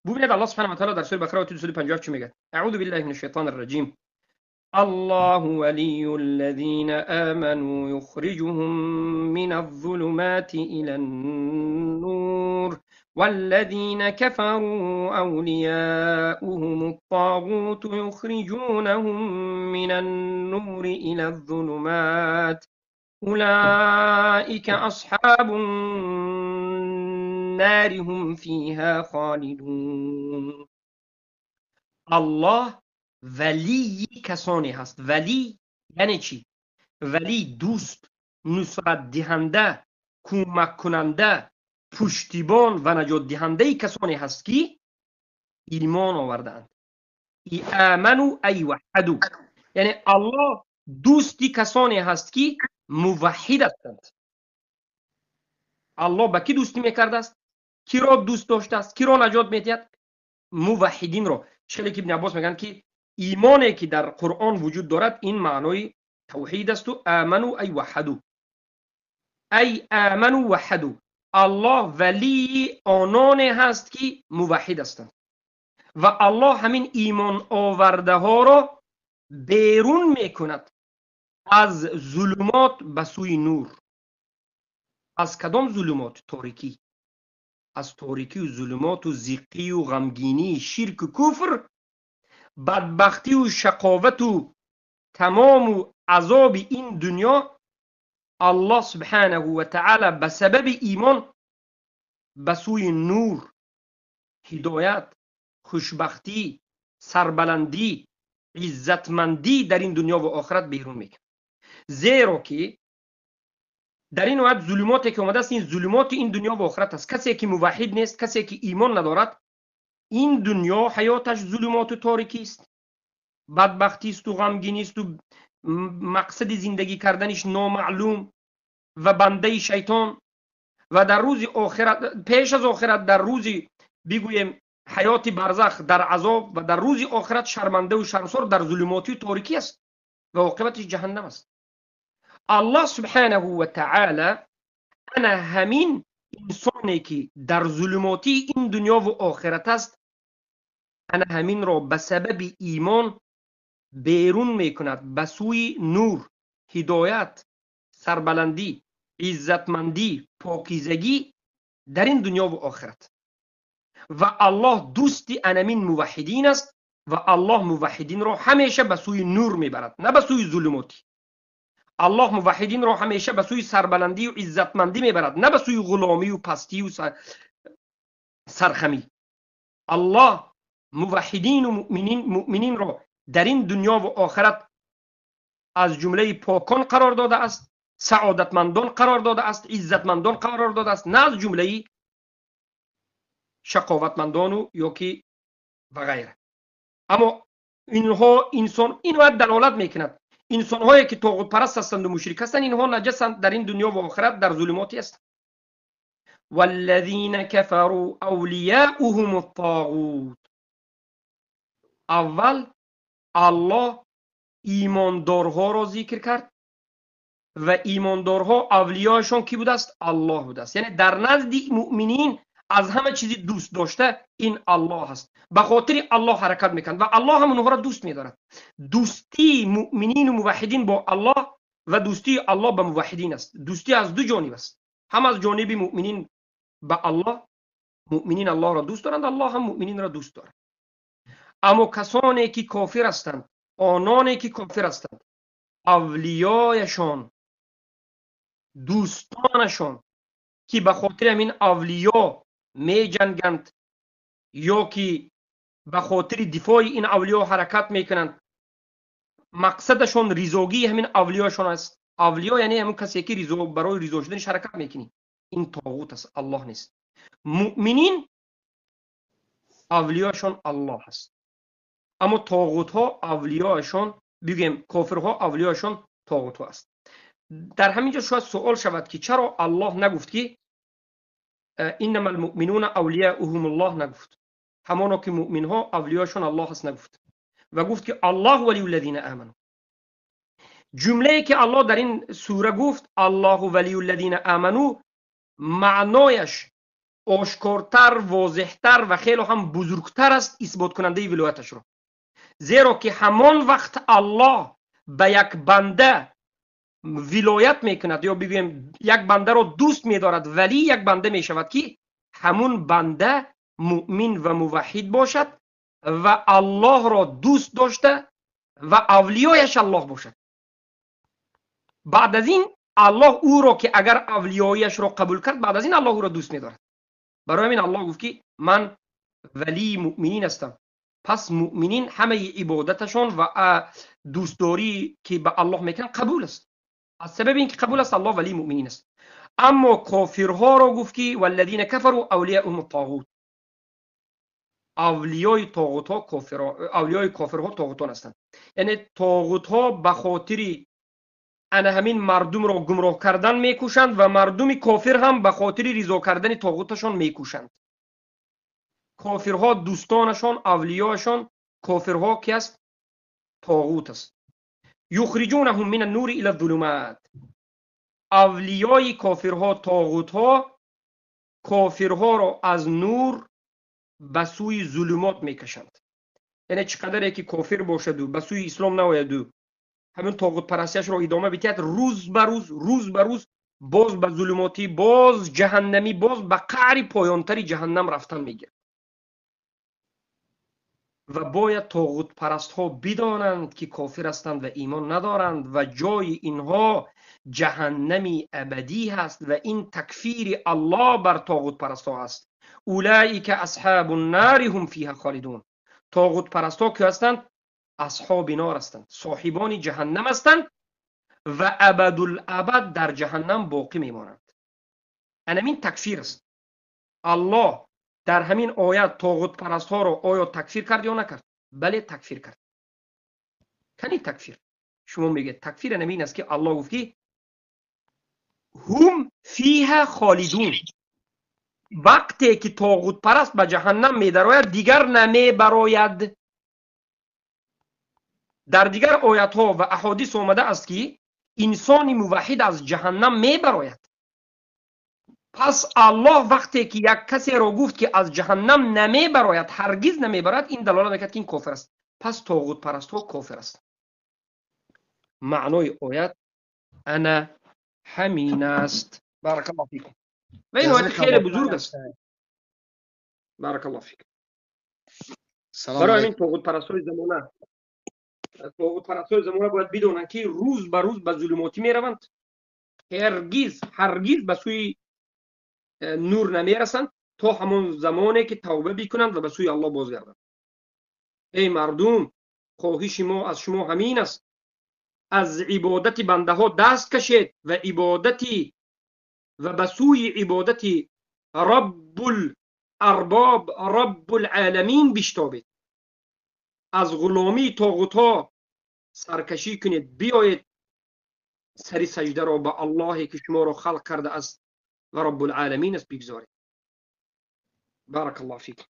ببینید الله سبحانه و تعالی در سوره بقره آیه 257 چی میگه؟ اعوذ بالله من الشیطان الرجیم. الله ولی الذین آمنوا یخرجهم من الظلمات الى النور والذین كفروا اولیاؤهم الطاغوت یخرجونهم من النور الى الظلمات اولئک اصحاب النار هم فیها خالدون. الله ولی کسانی هست. ولی یعنی چی؟ ولی دوست، نصرت دهنده، کمک کننده، پشتیبان و نجات دهنده کسانی هست که ایمان آوردند. آمنوا ای وحدوا، یعنی الله دوستی کسانی هست که موحد هستند. الله به کی دوستی میکرده است؟ کی را دوست داشته است؟ کی را نجات میدهد؟ موحدین را. چه که ابن عباس میگن که ایمانی که در قرآن وجود دارد این معنای توحید است و آمنوا ای وحدوا، ای آمنوا وحدوا. الله ولی آنان هست که موحد هستند و الله همین ایمان آورده ها را بیرون میکند از ظلمات به سوی نور. از کدام ظلمات؟ تاریکی. از تاریکی و ظلمات و ضیقی و غمگینی، شرک و کفر، بدبختی و شقاوت و تمام و عذاب این دنیا. الله سبحانه و تعالی به سبب ایمان به سوی نور، هدایت، خوشبختی، سربلندی، عزتمندی در این دنیا و آخرت بیرون میکنه. زیرا که در این وقت ظلماتی که آمده است، این ظلمات این دنیا و آخرت است. کسی که موحد نیست، کسی که ایمان ندارد، این دنیا حیاتش ظلمات و تاریکی است، بدبختی است و غمگینی است و مقصد زندگی کردنش نامعلوم و بنده شیطان. و در روز آخرت، پیش از آخرت، در روز بگوییم حیات برزخ در عذاب و در روز آخرت شرمنده و شرمسار در ظلماتی و تاریکی است و عاقبتش جهنم است. الله سبحانه و تعالی انا همین انسانی که در ظلماتی این دنیا و آخرت است، انا همین را به سبب ایمان بیرون میکند به سوی نور، هدایت، سربلندی، عزتمندی، پاکیزگی در این دنیا و آخرت. و الله دوست انمین موحدین است و الله موحدین را همیشه به سوی نور میبرد، نه به سوی ظلماتی. الله موحدین را همیشه به سوی سربلندی و عزتمندی میبرد، نه به سوی غلامی و پستی و سرخمی. الله موحدین و مؤمنین را در این دنیا و آخرت از جمله پاکان قرار داده است، سعادتمندان قرار داده است، عزتمندان قرار داده است، نه از جمله شقاوتمندان و یا که و غیره. اما اینها انسان این باید دلالت میکند انسان هایی که طاغوت پرست هستند و مشرک هستند، اینها نجسند در این دنیا و آخرت در ظلماتی هستند. والذین كفروا اولیاؤهم الطاغوت. اول الله ایماندارها را ذکر کرد و ایماندارها اولیاشون کی بوده است؟ الله بوده است. یعنی در نزد مؤمنین از همه چیزی دوست داشته این الله است. به خاطر الله حرکت میکند و الله هم اونها را دوست میدارد. دوستی مؤمنین و موحدین با الله و دوستی الله به موحدین است. دوستی از دو جانب است، هم از جانب مؤمنین به الله، مؤمنین الله را دوست دارند، الله هم مؤمنین را دوست دارد. اما کسانی که کافر هستند، آنانی که کافر هستند، اولیایشان، دوستانشان که به خاطر همین اولیا می جنگند یا که به خاطر دفاع این اولیا حرکت میکنند، مقصدشون رضاگی همین اولیاشون است. اولیا یعنی همون کسی که رضا برای رضا شدنش حرکت میکنی، این طاغوت است، الله نیست. مؤمنین اولیاشون الله است، اما طاغوت ها اولیاشون، بگیم کافرها اولیاشون طاغوت ها است. در همینجا شاید سوال شود که چرا الله نگفت که انما المؤمنون اولیاؤهم الله، نگفت همانا که مؤمن ها اولیاشون الله است، نگفت و گفت که الله ولی الذین آمنوا. جمله که الله در این سوره گفت الله ولی الذین آمنوا، معنایش ошкортар, возеҳтар ва хеле ҳам бузургтар аст исботкунандаи вилояташро. Зеро ки ҳамон вақт Аллоҳ ба як банда вилоят мекунад ё бигӯем як бандаро дӯст медорад, валӣ як банда мешавад, ки ҳамун банда муъмин ва муваҳҳид бошад ва Аллоҳро дӯст дошта ва авлиёяш Аллоҳ бошад. Баъд аз ин Аллоҳ ӯро, ки агар авлиёяшро қабул кард, баъд аз ин Аллоҳ ӯро дӯст медорад. Барои ҳамин Аллоҳ гуфт, ки ман валии муъминин ҳастам. Пас муъминин ҳамаи ибодаташон ва дӯстдорӣ, ки ба Аллоҳ мекунанд, қабул аст. Аз сабаби ин ки қабул аст, Аллоҳ валии муъминин аст. Аммо кофирҳоро гуфт, ки валлазина кафару авлияуҳум тоғут. Авлиёи тоғутҳо кофиро, авлиёи кофирҳо тоғутон ҳастанд. Яъне тоғутҳо ба хотири ана ҳамин мардумро гумроҳ кардан мекӯшанд ва мардуми кофир ҳам ба хотири ризо кардани тоғуташон мекӯшанд. Кофирҳо дӯстонашон, авлиёашон, кофирҳо ки аст? Тоғут аст. Юхриҷунаҳум мина нури ила зулумат. Авлиёи кофирҳо, тоғутҳо, кофирҳоро аз нур ба сӯи зулумот мекашанд. Яъне чӣ қадаре ки кофир бошаду ба сӯи ислом наояду ҳамин тоғутпарастиашро идома бидиҳад, рӯз ба рӯз, рӯз ба рӯз боз ба зулумотӣ, боз ҷаҳаннамӣ, боз ба қаъри поёнтари ҷаҳаннам рафтан мегирад. Ва бояд тоғутпарастҳо бидонанд, ки кофир ҳастанд ва имон надоранд ва ҷои инҳо ҷаҳаннами абадӣ ҳаст ва ин такфири Аллоҳ бар тоғутпарастҳо аст. Улаика асҳабу ннари ҳум фиҳа холидун. Тоғутпарастҳо ки ҳастанд? Асҳоби нор ҳастанд, соҳибони ҷаҳаннам ҳастанд ва абадулабад дар ҷаҳаннам боқӣ мемонанд. Анамин такфир аст. Аллоҳ дар ҳамин оят тоғутпарастҳоро оё такфир кард ё накард? Бале, такфир кард. Кани такфир? Шумо мегӯед такфир анамин аст, ки Аллоҳ гуфт, ки ҳум фиҳа холидун. Вақте ки тоғутпараст ба ҷаҳаннам медарояд, дигар намебарояд. Дар дигар оятҳо ва аҳодис омада аст, ки инсони муваҳҳид аз ҷаҳаннам мебарояд. Пас Аллоҳ вақте ки як касеро гуфт, ки аз ҷаҳаннам намебарояд, ҳаргиз намебарояд, ин далолат мекард, ки ин кофир аст. Пас тоғутпарастҳо кофир ҳастанд. Маънои оят ана ҳамин аст. Баракаллоҳу фикум. Ва ин оят хеле бузург аст. Баракаллоҳу фикум. Барои ҳамин тоғутпарастҳои замона бояд бидонанд, ки рӯз ба рӯз ба зулумотӣ мераванд, ҳаргиз, ҳаргиз ба сӯи нур намерасанд то ҳамон замоне ки тавба бикунанд ва ба сӯи Аллоҳ бозгарданд. Эй мардум, хоҳиши мо аз шумо ҳамин аст: аз ибодати бандаҳо даст кашед ва ибодати ва ба сӯи ибодати Раббул арбоб, Раббул оламин биштобед. Аз ғуломии тоғутҳо саркашӣ кунед, биёед сари саҷдаро ба Аллоҳе, ки шуморо халқ кардааст ва Раббул оламин аст, бигзоред. Баракаллоҳу фикум.